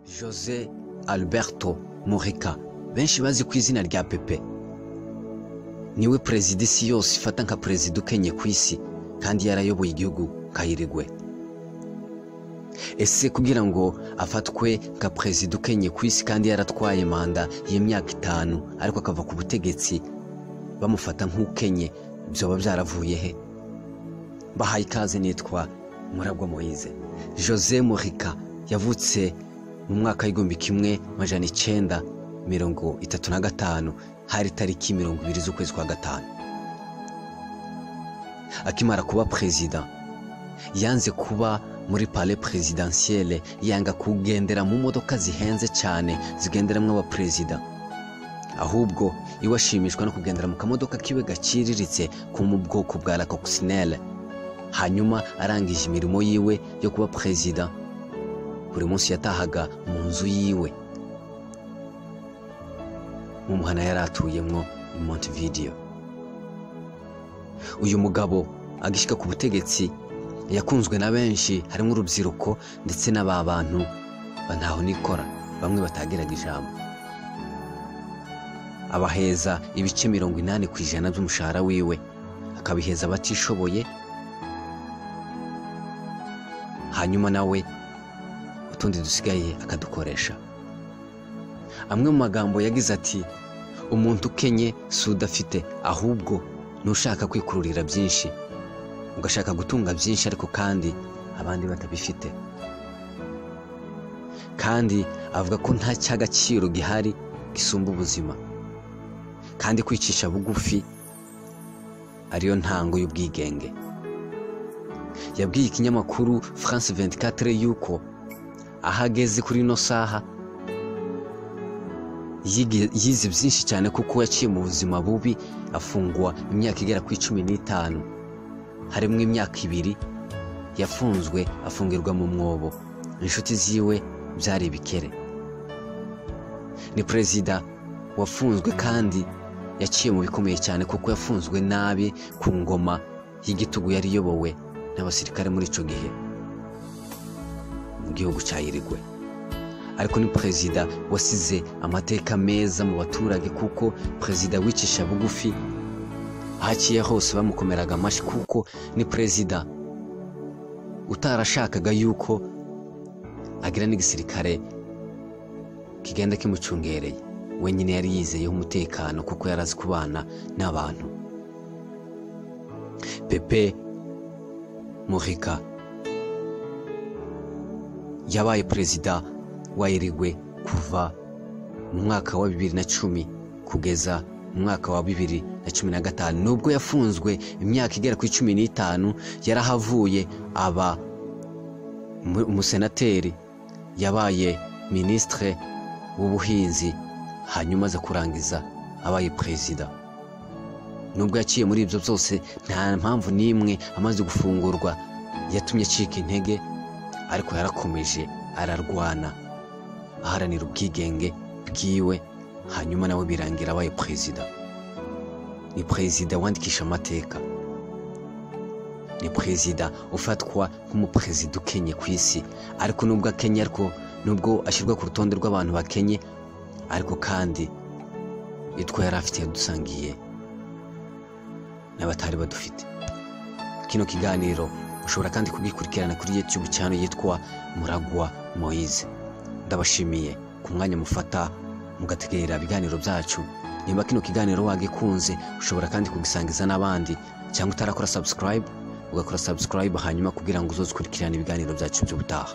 Jose Alberto Mujica, benshi bazi ku izina rya Pepe, niwe perezida isi yose ifata nka perezida ukenye ku isi, kandi yarayoboye igihugu nka Uruguay. Ese kugira ngo afatwe nka perezida ukenye ku isi kandi yaratwaye manda y'imyaka 5 ariko akava ku butegetsi bamufata nk'ukenye, byoba byaravuye he? Bahaye ikaze, nitwa Muragwa Moise. Jose Mujica yavutse mu mwaka w'1935, hari tariki 20 z'ukwezi kwa 5. Akimara kuba perezida yanze kuba muri palais presidentielle, yanga kugendera mu modoka zihenze cyane zigenderamwo abaperezida, ahubwo iwe ashimishwa no kugendera mu kamodoka kiwe gaciriritse ko mu bwoko bwa La Coccinelle. Hanyuma arangije imirimo yiwe yo kuba perezida, buri munsi yatahaga mu nzu yiwe mu muhana yari atuyemwo i Montevideo. Uyu mugabo agishika ku butegetsi yakunzwe na benshi, harimo urubyiruko ndetse n'aba bantu bantaho nikora, bamwe batagiraga ijambo. Abaheza ibice 80% by'umushahara wiwe, akabiheza abatishoboye, hanyuma nawe utundi dusigaye akadukoresha. Amwe mu magambo yagize ati: umuntu ukenye si udafite, ahubwo nushaka kwikururira byinshi, ugashaka gutunga byinshi ariko kandi abandi batabifite. Kandi avuga ko nta cy'agaciro gihari gisumba ubuzima, kandi kwicisha bugufi ariyo ntango y'ubwigenge. Yabwiye ikinyamakuru France 24 yuko ahageze kuri ino saha yize byinshi cyane, kuko yaciye mu buzima bubi, afungwa imyaka igera kuri 15, harimo imyaka 2 yafunzwe afungirwa mu mwobo, inshuti ziwe byari ibikere. Ni perezida wafunzwe kandi yaciye mu bikomeye cyane, kuko yafunzwe nabi ku ngoma y'igitugu yari iyobowe n'abasirikare muri ico gihe mu gihugu cya Uruguay. Ariko ni perezida wasize amateka meza mu baturage, kuko perezida wicisha bugufi, ahaciye hose bamukomeraga amashyi, kuko ni perezida utarashakaga yuko agira n'igisirikare kigenda kimucungereye. Wenyine yari yizeyeho umutekano, kuko yari azi kubana n'abantu. Pepe Mujica yabaye perezida wa Uruguay kuva mu mwaka wa 2010 kugeza mu mwaka wa 2015. Nubwo yafunzwe imyaka igera kuri 15, yarahavuye aba umusenateri, yabaye ministre w'ubuhinzi, hanyuma aza kurangiza abaye perezida. Nubwo yaciye muri ibyo byose, nta mpamvu n'imwe amaze gufungurwa yatumye acika intege, ariko yarakomeje ararwana aharanira ubwigenge bwiwe, hanyuma nawe birangira abaye perezida. Ni perezida wandikisha amateka, ni perezida ufatwa nk'umuperezida ukenye ku isi, ariko nubwo akenye, ariko nubwo ashyirwa ku rutonde rw'abantu bakenye, ariko kandi itwa yari afite yadusangiye n'abatari badufite. Kino kiganiro ushobora kandi kugikurikirana kuri YouTube channel yitwa Muragwa Moise. Ndabashimiye ku mwanya mufata mugategera ibiganiro byacu. Nimba kino kiganiro wagikunze, ushobora kandi kugisangiza n'abandi, cyangwa utarakora subscribe ugakora subscribe, hanyuma kugira ngo uzoze ukurikirane ibiganiro byacu by'ubutaha.